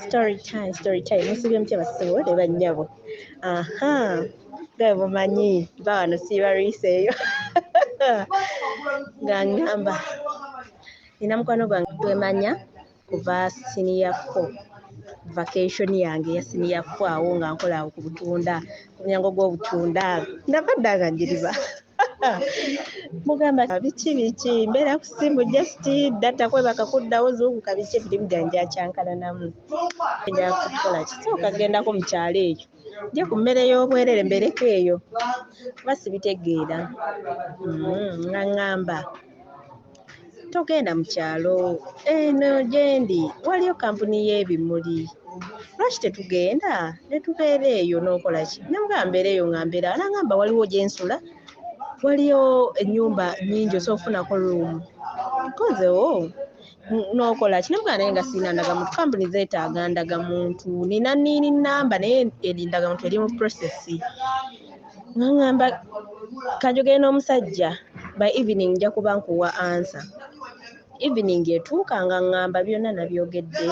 Story time, story time. Musibye mutya bassebo ne bannyabo? Aha, nga bwe mumanyi ba wano siibalwiseeyo nga ŋŋamba nina mukwano gwange twemanya kuva senior four, vacation yange eya senior four, awo nga nkola awo ku butunda, ku mulyango gw'obutunda. Nava dda nga njiriba mugamba biki biki, mbeera ku ssimu, just data, kwebaka, kuddawo, zuukuka, biki, emirimu gyange gyakyankalanamu. Nja kukola ki? Sooka gendako mu kyalo ekyo, ndye ku mmere y'obwerere, mbeereko eyo kuba sibitegeera. Nga ŋŋamba togenda mu kyalo, eno gyendi waliyo kampuni y'ebimuli, lwaki tetugenda ne tubeera eyo n'okola ki? Namugamba mbeera eyo, nga mbeera. Nangamba waliwo gye nsula, waliyo ennyumba nnyingi, osobola okufunako ruumu kozewo n'okola ki? Namugamba naye nga sirina ndagamuntu, kampuni zeetaaga ndagamuntu, nina NIN number naye endagamuntu eri mu process. Nga ŋŋamba kanjogere n'omusajja, by evening nja kuba nkuwa answer. Evening etuuka nga ŋŋamba byonna nabyogedde,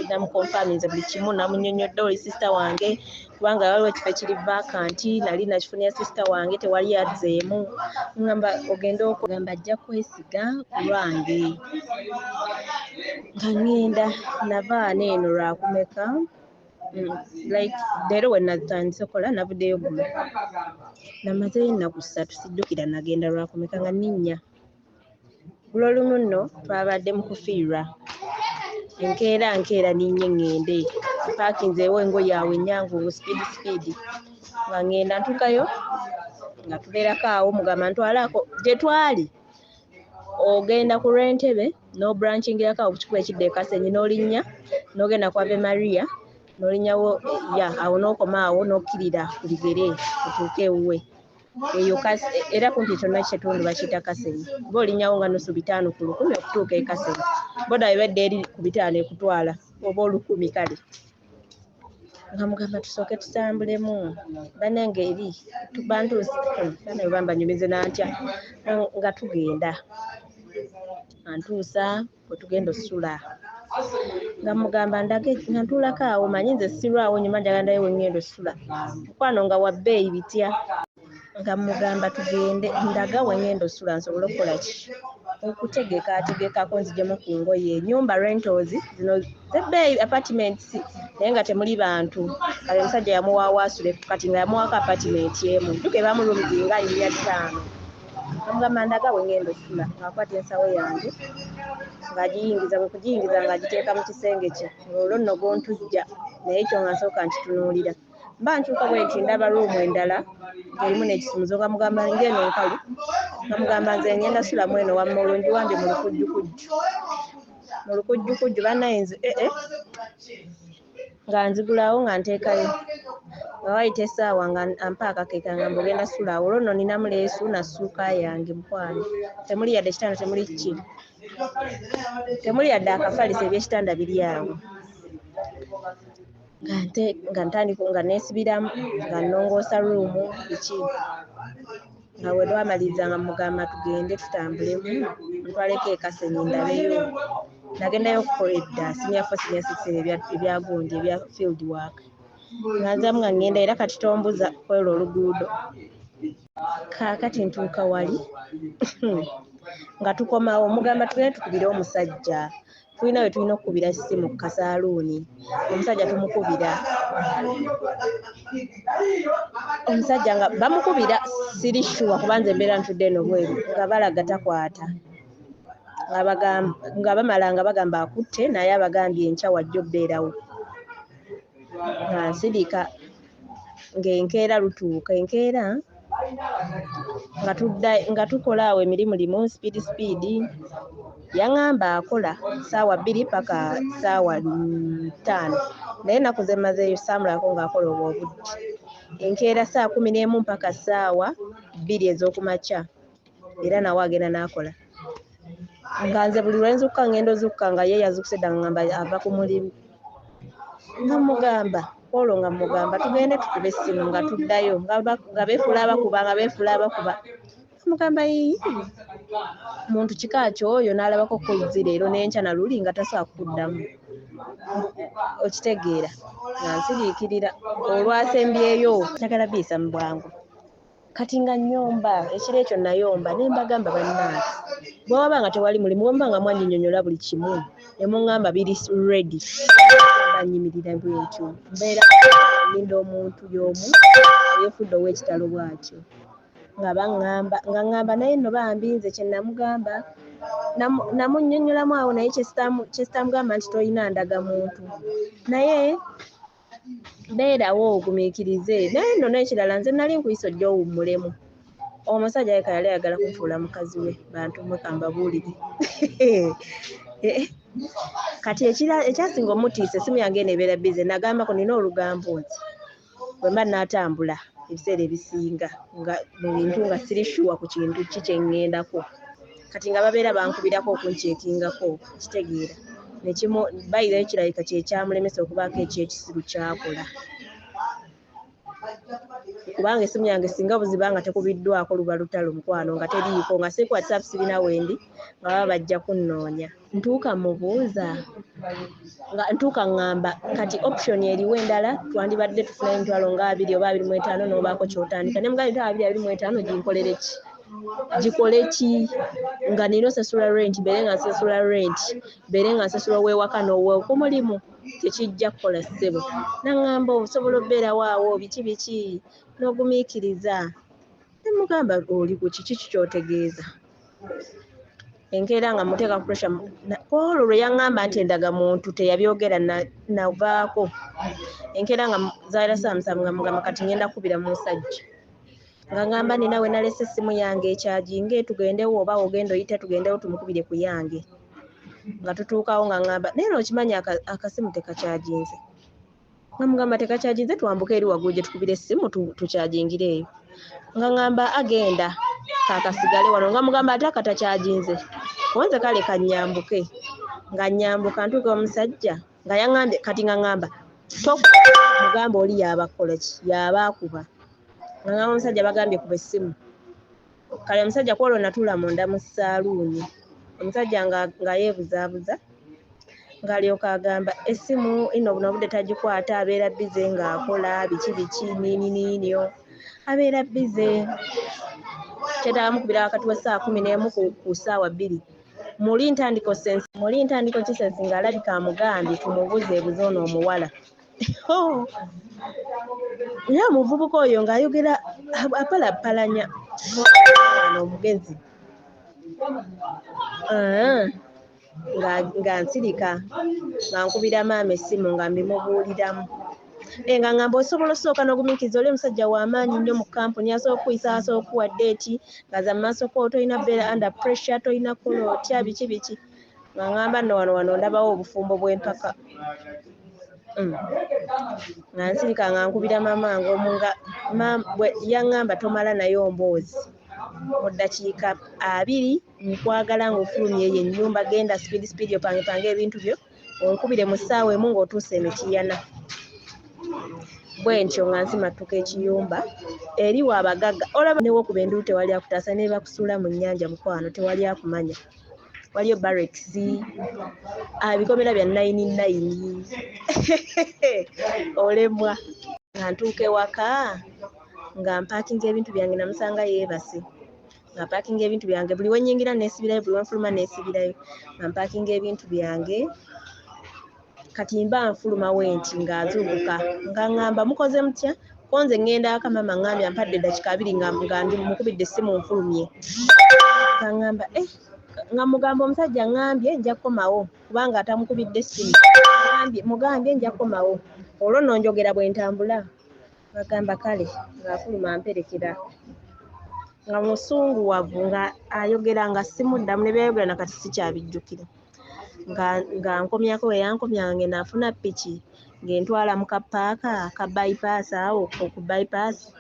namukonfaminze buli kimu, namunnyonnyodde oli sister wange, kubanga waliwo ekifo ekiri vacant, nali nakifunira sister wange, tewali azzeemu. Ŋŋamba ogende okugamba ajja kwesiga ku lwange. Nga ŋŋenda, nava wano eno lwakumeka, like leero we natandise okukola, navuddeyo ggulo, namazeeyo ennaku 3, sijjukira nagenda lwakumeka. Nga nninnya ggulo lumu nno twabadde mu kufiirwa, enkeera nkeera ninnye ŋŋende, mpaakinzeewo engoye awo ennyangu, speed speed, nga ŋŋenda ntuukayo nga tubeerako awo. Mugamba ntwalaako gye twali, ogenda ku lw'Entebe n'obranchingirako awo ku kikubo ekidda e Kasenyi, n'olinnya n'ogenda ku Ave Maria, n'olinnyawo ya awo n'okoma awo n'okkirira ku bigere otuuke ewuwe eyo. Era kumpi kyonna kitundu bakiyita Kasenyi, kuba olinnyawo nga nusu 500 ku 1,000 okutuuka e Kasenyi. Boda ebadde eri ku 500 ekutwala oba 1,000. Kale nga mugamba tusooke tutambulemu, bannange eri bantuuse, bannange oba mbanyumize nantya. Nga tugenda antuusa we tugenda osula, nga mugamba ndage, nga ntuulako awo, manyi nze sirwawo nyuma, njagala ndayo we ŋŋenda osula. Mukwano nga wa bbeeyi bitya. Nga mugamba tugende, ndaga we ŋŋenda osula nsobole okukola ki, okutegeka ategekako nzigyemu ku ngoye. Ennyumba rentals zino zebbeeyi, apartments, naye nga temuli bantu. Kale omusajja yamuwaawo asule, kati nga yamuwaako apartment emu, jjuka ebamu rooms nga nnya, ttaano. Namugamba ndaga we ŋŋenda osula, ng'akwata ensawo yange ng'agiyingiza, bwe kugiyingiza ng'agiteeka mu kisenge kye, ng'olwo nno gontujja naye ekyo nga nsooka nkitunuulira. Mba ntuuka bwe nti ndaba ruumu endala ng'erimu n'ekisumuzo, nga mugamba ng'eno nkalu, nga mugamba nze ngenda sulamu eno, wamma olungi wambi mu lukujjukujju, mu lukujjukujju. Bannaye nze ee nga nzigulawo nga nteekayo, nga wayita essaawa nga ampa akakeeka, nga ogenda sula awo. Olwo nno ninamu leesu na ssuuka yange. Mukwano, temuli yadde kitanda, temuli ki, temuli yadde akafaliso, ebyekitanda biri awo. Nga ntandika nga neesibiramu, nga nnongoosa ruumu, biki. Nga bwe lwamaliriza nga mugamba tugende tutambulemu, ntwaleko e Kasenyi ndabeyo. Nagendayo okukola edda senior four, senior six, ebyagundi ebya field work. Nga nzamu nga ŋŋenda era kati tombuza kwolwo oluguudo. Kaakati ntuuka wali nga tukomawo, mugamba tugende tukubire omusajja, tulina we tulina okukubira essimu ku kasaaluuni. Omusajja tumukubira, omusajja nga bamukubira, siri sure kuba nze mbeera ntudde eno bweru, nga balaga takwata, nga bamala nga bagamba akutte, naye abagambye enkya wajja obbeerawo. Nga nsirika, ng'enkeera lutuuka, enkeera nga tudda, nga tukola awo emirimu limu speed speed. Yaŋŋamba akola ssaawa 2 paka ssaawa 5, naye ennaku ze mmazeeyo saamulabako ng'akola obwo obudde. Enkeera ssaawa 11 mpaka ssaawa 2 ez'okumakya, era nawe agenda n'akola. Nga nze buli lwe nzukka ngenda ozukka nga ye yazuukuse dda, nga ŋŋamba ava ku mulimu. Nga mugamba olwo, nga mugamba tugende tukube essimu, nga tuddayo nga beefuula abakuba, nga beefuula abakuba. Mugamba yiyi muntu kika kyoyo n'alabako kozzi leero n'enkya na luli nga tasobola kukuddamu. Okitegeera nga nsiriikirira olwasembyeyo njagala biyisa mu bwangu. Kati nga nnyomba ekiro ekyo nayomba ne mbagamba bannange bwe waba nga tewali mulimu bwe muba nga mwannyinyonnyola buli kimu ne muŋŋamba biri ready mba nnyimirira bwentyo mbeera nninda omuntu y'omu eyeefudde ow'ekitalo bw'atyo nga baŋŋamba nga ŋŋamba naye nno bambi nze kye namugamba namunnyonnyolamu awo naye kye sitaamugamba nti tolina ndagamuntu naye beerawo ogumiikirize naye nno n'ekirala nze nali nkuyise ojje owummulemu. Omusajja alabika yali ayagala kunfuula mukazi we bantu mmwe kambabuulire. Kati ekyasinga omutiisa essimu yange eno ebeera bbize nagambako nina olugambo nti bwe mba naatambula ebiseera ebisinga nga mu bintu nga siri shuwa ku kintu ki kye ŋŋendako kati nga babeera bankubirako okunkyekingako kitegeera nekimu bayirayo kirabika kye kyamulemesa okubaako ekyekisiru ky'akola kubanga essimu yange singa buziba nga tekubiddwako luba lutalo mukwano nga teriiko nga siri ku WhatsApp sirina wendi nga baba bajja kunnoonya. Ntuuka mmubuuza nga ntuuka ŋŋamba kati option eriwo endala twandibadde tufunayo emitwalo nga abiri oba 25 n'obaako ky'otandika ne mugamba emitwalo abiri 25 ginkolere ki? Gikole ki? Nga nina osasula rent mbeere nga nsasula rent mbeere nga nsasula ow'ewaka n'ow'oku mulimu tekijja kukola ssebo. N'aŋŋamba osobola obbeerawo awo biki biki n'ogumiikiriza. Ne mmugamba oli ku kiki ki ky'otegeeza? Enkeera nga mmuteeka ku pressure ku olwo lwe yaŋŋamba nti endagamuntu teyabyogera navaako. Enkeera nga zaali ssaawa 7 nga mmugamba kati ŋŋenda kukubira musajja. Nga ŋŋamba nina we nalese essimu yange ekyaginge tugendewo oba ogenda oyite tugendewo tumukubire ku yange. Nga tutuukawo nga ŋŋamba naye n'okimanyi akasimu tekakyaginze. Nga mugamba tekakyaginze twambuke eri waggulu gye tukubira essimu tukyagingire eyo. Nga ŋŋamba agenda kaakasigale wano nga mugamba ate akatakyaginze konze kale kannyambuke. Nga nnyambuka ntuuka omusajja nga yaŋŋambye kati nga ŋŋamba mugamba oli y'aba akola ki y'aba akuba. Nga ŋŋamba omusajja bagambye kuba essimu. Kale omusajja ku olwo natuula munda mu ssaaluuni. Omusajja nga yeebuzaabuza ng'alyoka agamba essimu ino buno obudde tagikwata abeera bbize ng'akola biki biki niininiinyo abeera bbize. Kyetaaga mukubira wakati wa ssaawa 11 ku ssaawa 2. Muli ntandika okisensi ng'alabika amugambye tumubuzeebuze ono omuwala. Naye omuvubuka oyo ng'ayogera apalappalanya omugezi. Nga nsirika nga nkubira maama essimu nga mbimubuuliramu. Nga ŋŋamba osobola osooka n'ogumiikiriza oli omusajja w'amaanyi nnyo mu kkampuni asobola okukuyisa asobola okukuwa ddeeti nga za maaso ko tolina bbeera under pressure tolina kukola otya biki biki. Nga ŋŋamba nno wano ndabawo obufumbo bw'empaka. Nga nsirika nga nkubira maama wange omu nga yaŋŋamba tomala nayo mboozi. Mu ddakiika 20 nkwagala ng'ofulumye eyo ennyumba genda speed speed opangepange ebintu byo onkubire mu ssaawa emu ng'otuuse e Mityana. Bwe ntyo nga nsimattuka ekiyumba eri w'abagagga olaba ne w'okuba enduulu tewali akutaasa ne bakusuula mu nnyanja mukwano tewali akumanya. Waliyo barracks, ebikomera bya 99 olemwa. Nga ntuuka ewaka nga mpaakinga ebintu byange namusanga yeebase. Nga mpaakinga ebintu byange buli we nnyingira neesibirayo buli we nfuluma neesibirayo. Nga mpaakinga ebintu byange kati mba nfuluma we nti ng'azuukuka nga ŋŋamba mukoze mutya? Ko nze ŋŋenda waka maama ŋŋambye ampadde eddakiika 20 nga ndi mukubidde essimu nfulumye. Nga ŋŋamba nga mugamba omusajja ŋŋambye nja kukomawo kubanga atamukubidde essimu. Mugambye nja kukomawo. Olwo nno njogera bwe ntambula. Ng'agamba kale ng'afuluma amperekera. Nga musunguwavu nga ayogera nga simuddamu ne by'ayogera na kati sikyabijjukira. Nga nkomyako we yankomya nga nafuna ppiki ng'entwala mu kapaaka ka bypass awo ku bypass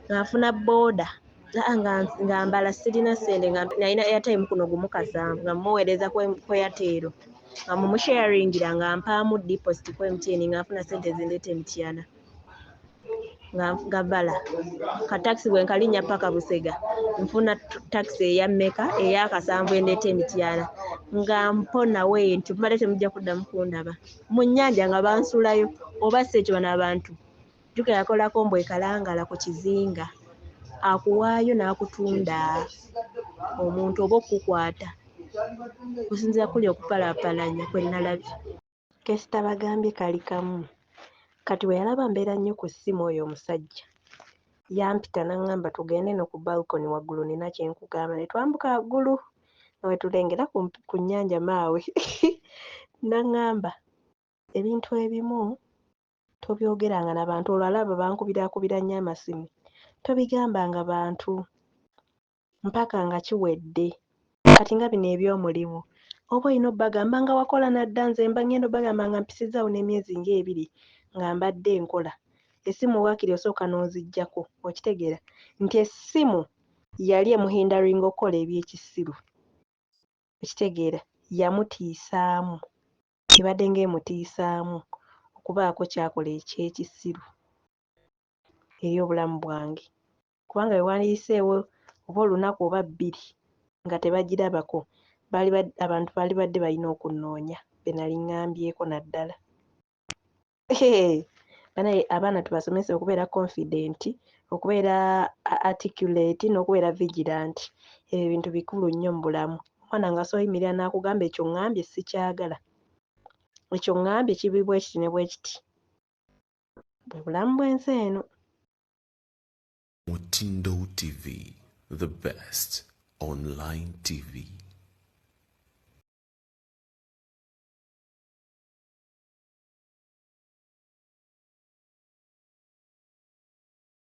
ng'afuna bbooda nga mbala sirina ssente nga nalina airtime kuno gumu kasanvu nga mmuweereza ku Airtel nga mumusharingira nga mpaamu deposit ku MTN nga nfuna ssente zindeeta e Mityana. Nga nvuga bala ka takisi bwe nkalinnya paka Busega, nfuna takisi eya mmeka, ey'akasanvu endeeta e Mityana, nga mpona we nti mbadde temujja kuddamu kundaba mu nnyanja nga bansuulayo. Oba si ekyo, bano abantu, jjukira yakolako mbu e Kalangala ku kizinga, akuwaayo n'akutunda omuntu oba okukukwata kusinziira kuli okupalaapalanya kwe nalabye. Kesita bagambye kali kamu. Kati bwe yalaba mbeera nnyo ku ssimu, oyo omusajja yampita n'aŋŋamba tugende no ku balcony waggulu, nina kye nkugamba. Ne twambuka waggulu nga bwe tulengera ku nnyanja maawe, n'aŋŋamba ebintu ebimu tobyogeranga na bantu. Olwo alaba bankubiraakubira nnyo amasimu, tobigambanga bantu mpaka nga kiwedde. Kati nga bino eby'omulimu oba olina obbagamba nga wakola nadda. Nze mba ngenda obbagamba nga mpisizaawo n'emyezi ng'ebiri nga mbadde nkola. Essimu waakiri osooka n'oziggyako. Okitegeera nti essimu yali emuhindaringa okukola ebyekisiru. Okitegeera, yamutiisaamu, ebadde ng'emutiisaamu okubaako ky'akola ekyekisiru eri obulamu bwange, kubanga bwe wandiyiseewo oba olunaku oba 2 nga tebagirabako, abantu baali badde balina okunnoonya be nali ŋŋambyeko naddala. Banaye abaana tubasomese okubeera confident, okubeera articulate n'okubeera vigilant. Ebyo ebintu bikulu nnyo mu bulamu. Omwana ng'asobola oyimirira n'akugamba, "Ekyo ŋŋambye sikyagala, ekyo ŋŋambye kibi bwe kiti ne bwe kiti." Bwe bulamu bw'ensi eno. Mutindo TV, the best online TV.